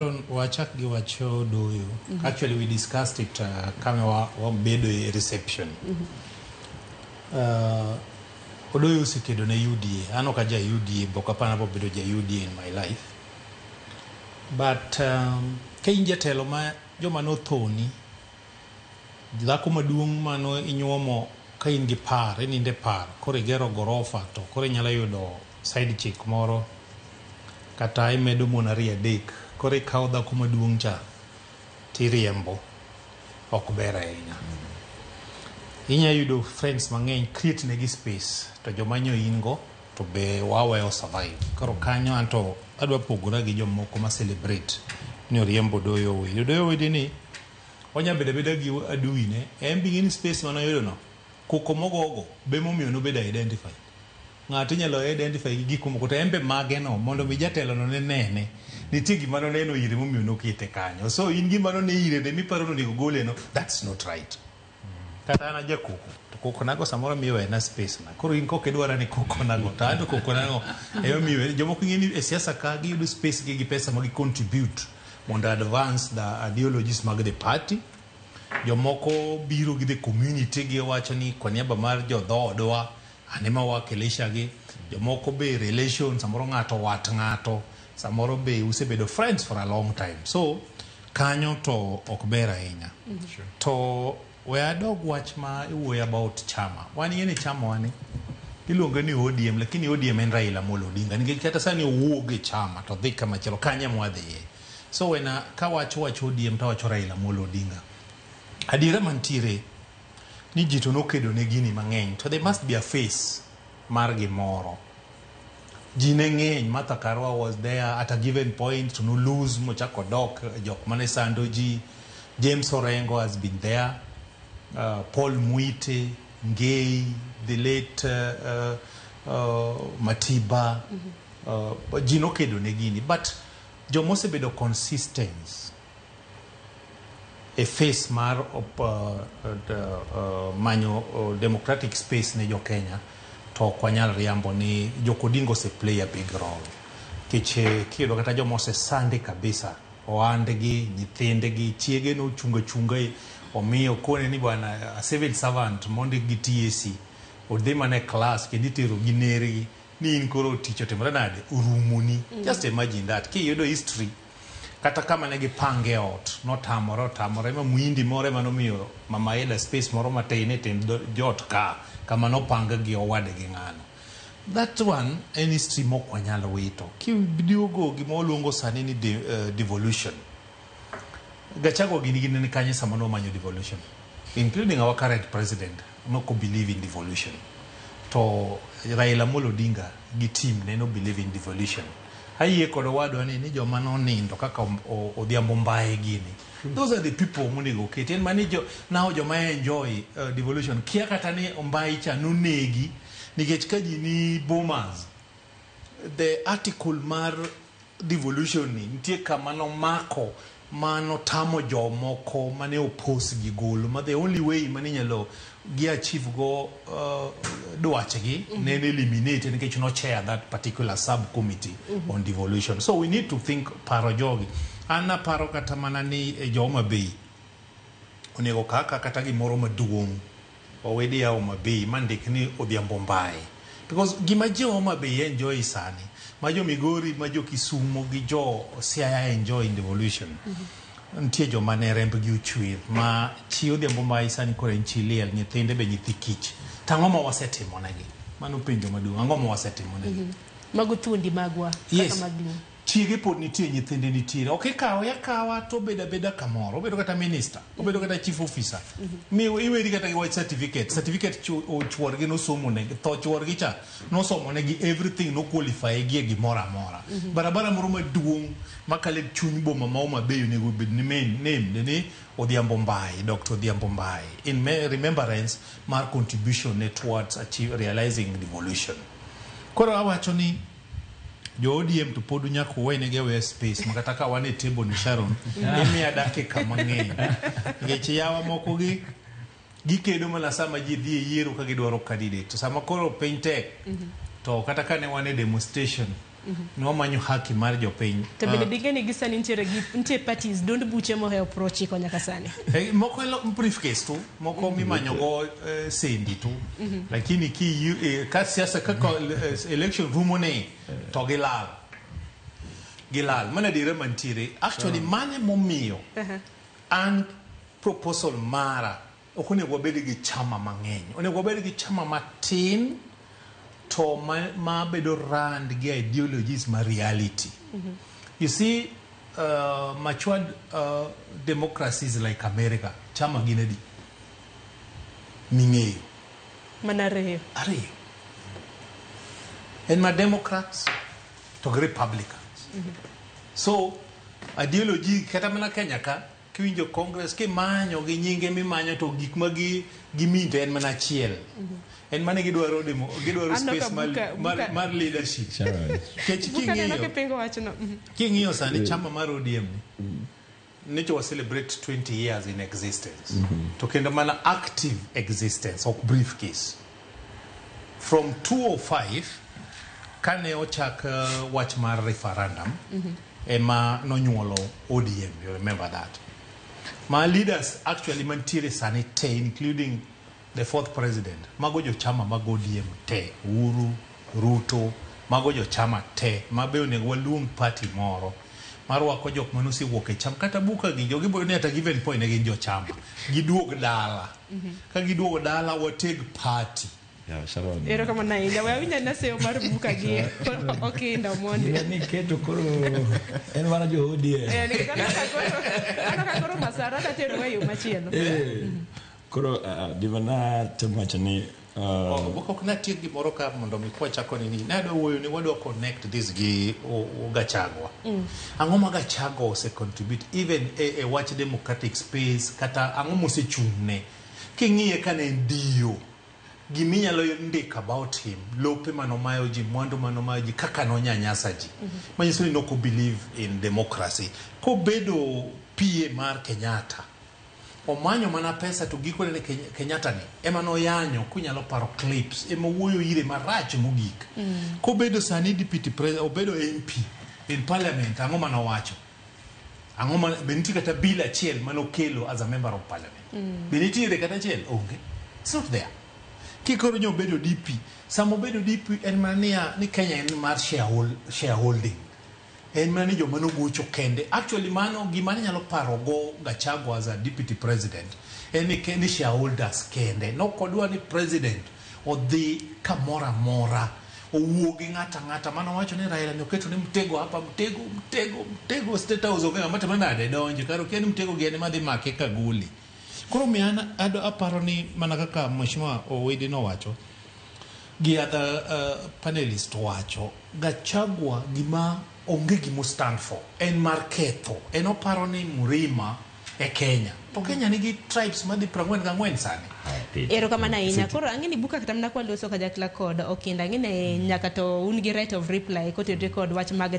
Wachak gi wach Odoyo. Actually, we discussed it kama wabedo e reception. Odoyo osekedo ne UDA. An ok aja UDA, bok apana bobedo ja UDA in my life. But ka in jatelo ma joma nothoni, dhako maduong' mano inyuomo ka in gi par, inindo e par, koro igero gorofa to koro inyalo yudo side chick moro kata imedo mon ariyo adek, koro ikawo dhako maduong' cha tiriembo, ok ber ahinya. Inya yudo friends mang'eny, create negi space, to joma nyo in go to be waweyo survive. Koro kanyo anto adwa pogora gi jomoko ma celebrate ni oriembo Odoyo Owidi. Odoyo Owidi ni onya bedo abeda gi adui ne, en be ing'e ni space manoyudo no, koko mogogo be momiyo nobedo identified. Ng'ato inyalo identify gi gik moko to en be mage no mondo mi jatelo no ne nene. Nitie gima noneno ire momiyo nokete kanyo. So in gima none ire ne miparo ni onego gole no, that's not right. Kata an ajakoko, to koko nago samoro miyo wena space na. Koro in kok idwara ni koko nago, to an to koko nago ema miyo jomoko ing'e ni e siasa ka giyudo space gi gi pesa ma gi contribute mondo advance the ideologies mag the party. Jomoko biro gi the community giwacho ni kwa niaba mar jodhoodwa an ema wakilisha gi. Jomoko be relation, samoro ng'ato wat ng'ato, samoro be usebedo friends for a long time. So kanyo to ok ber ahinya. To we adog wach ma iwuoyo about chama. Wan ing'e ni chama wani iluonge ni ODM, lakini ODM en Raila Amolo Odinga. Nikech kata sani owuog e chama to dhi kama chielo, kanyo ema wadhiye. So when kawacho wach ODM to awacho Raila Amolo Odinga. Adiera mantiere ni ji to nokedo ne gini mang'eny to there must be a face mar gimoro. Ji ne ng'eny, Martha Karua was there at a given point to no lose mochako dok jok mane sando ji. James Orengo has been there. Paul Muite, Ngei, the late Matiba. Ji nokedo ne gini. But joma osebedo consistent e face mar manyo democratic space ne jo Kenya to ok wanyal riambo ni Jok Odinga ose play a big role. Nikech kiyudo kata joma osesandi kabisa, ohandgi, nyithindgi, chiege nochungo achunga omiyo kone ni bwana a civil servant mondik gi TSC odhi mana e class kendo itero gi nergi ni in koro tich otimore nade orumoni. Just imagine that kiyudo history kata kama ne gipange ot notamore otamore ma muhindi moro ema nomiyo mama Ida space moro matin e tiend jot ka kama nopang gi owadgi ng'ano. That one en history mok wanyal wito. Kiduogo gima waluongo sani ni devolution. Gachagua gini gini ni kanye sama nomanyo devolution. Including our current president nok believe in devolution. To Raila Amolo Odinga gi team ne no believe in devolution. Ayie kod owadwa ni joma nonindo kaka Odhiambo Mbaye gini. Those are the people monego oketi. En mani jo, now joma enjoy devolution. Kia kata ni Mbaye cha nonegi nikech ka ji ni boomers. The article mar devolution ni nitie kama nomako manotamo jomoko mane oppose gi golo ma the only way mane inyalo gi achieve go dwachgi ne en eliminate nikech no chair that particular subcommittee on devolution. So we need to think paro jogi. An aparo kata mana ni e jo Homa Bay onego kaka kata gimoro maduong' owedi ya Homa Bay mandik ni Odhiambo Mbaye. Because gima jo Homa Bay enjoy sani, ma jo Migori, ma jo Kisumo gi jo Siaya enjoy in devolution. Nitie joma ne rembgi ochwer ma chi Odhiambo Mbaye sani koro en chi liel, nyithinde be nyithi kich. To ang'o ma wasetimo negi? Mano penjo maduong'. Ang'o ma wasetimo negi? Mago thuondi magwa kaka Yes. mag Luo. Chiege pod nitie, nyithinde nitiere. Ok ikawe akawa to obedo abeda kamoro. Obedo kata minister, obedo kata chief officer. Mi iweri kata gi wach certificate. Certificate chuorgi nosomo negi. Tho chuorgi cha nosomo negi everything, no qualify gi e gimoro amora. Barabara moro maduong' makalo e chuny boma ma Homa Bay onego bed ni main name ni Odhiambo Mbaye, Dr. Odhiambo Mbaye, in remembrance mar contribution ne towards realizing devolution. Koro awacho ni jo ODM to pod nyaka uwenegi aweya space ma kata ka wan e table ni Sharon imiya dakika mang'eny nikech yawa moko gi gikedo mana sama ji dhi e yiero ka gidwaro candidate to sama koro piny tek to kata ka ne wan e demonstration Ne wamanyo haki mar jopiny. To bende dinge ni gi sani nitiere gi nitie parties duond buche mohewo 90 nyaka sani. Moko briefcase tu, moko mimanyo go sendi tu. Lakini ki ka siasa kaka election rumo ne to gilal. Gilal. Mano adiera mantiere. Actually mane momiyo an proposal mara ok onego wabed gi chama mang'eny. Onego wabed gi chama matin to ma bedo rand gi ideologies ma reality. You see, matured democracies like America, chama gin adi? Ming'eyo. Mana ariyo. Ariyo. En ma Democrats to gi Republicans. So, ideology kata mana Kenya ka, kiwinjo Congress kimanyo gi nyinge mimanyo to gik ma gi gimean to en mana achiel. En mana gidwaro gidwaro Aneno ka space mar, mar leadership. Sharon. Kech Buka neno king'iyo kipingo wachno. King'iyo sani chama mar ODM ni nyocha wa celebrate 20 years in existence. To kendo mana active existence ok briefcase. From 2005 kane ochak wach mar referendum ema nonyuolo ODM, you remember that. My leaders actually mantiere sani te, including the fourth president, mago jochama mag ODM te, Uhuru, Ruto, mago jochama te, mabe onego waluong party moro marwako jok mane osewuok e chama kata buka gi jogi bo ni at a given point ne gin jochama giduog dala ka giduogo dala wateg party. Yeah, Sharon. Erokamano ahinya. We awinj ane seyo mar buka gi Okinda Omondi. Gima ni keto koro en mana jo ODM. Nikech aneno ka koro Masara dwa terowa e yo machielo. Koro gima natemo wacho ni Oh, ok natiek gimoro ka mondo mi kwachako nini nadwa wuoyo ni wadwa connect this gi Gachagua. Ang'o ma Gachagua ose contribute even e wach democratic space kata ang'o mosechung'ne king'iye ka ne en dio giminyalo ndiko about him lope manomayo ji mwandu manomayo ji kaka nonyanyasa ji manyiso ni nok believe in democracy kobedo PA mar Kenyatta omanyo mana pesa to gikone ne Kenyatta ni ema noyanyo kunyalo paro clips ema owuoyo ire marach mogik kobedo sani deputy president obedo MP in parliament ang'o manowacho ang'o ma be nitie kata bill achiel manokelo as a member of parliament be nitiere kata achiel onge it's not there kikoro nyo obedo DP sama obedo DP en mana niya ni Kenya en mar shareholding en mana ni joma nogocho kende actually mano gima ne nyalo paro go Gachagua as a deputy president en ni, ni shareholders kende nokodwa ni president odhi kamoro amora owuo gi ng'ata ng'ata mano wacho ni Raila ni oketo ni mtego hapa mtego mtego mtego State House onge ng'ama timo nade donjo kar okia ni mtego gi en ema dhi make kagoli koro miyo an aparo ni mana kaka mheshimiwa Owidi nowacho gi other panelist wacho Gachagua gima onge gimo stand for en mar ketho en oparo ni Murima e Kenya to Kenya nigi tribes madhi 44 sani. Erokamano ahinya. Koro ang'e ni buka kata mana kwaloso kanyakla kod Okinda ang'e ni nyaka to un gi right of reply kotenore kod wach mag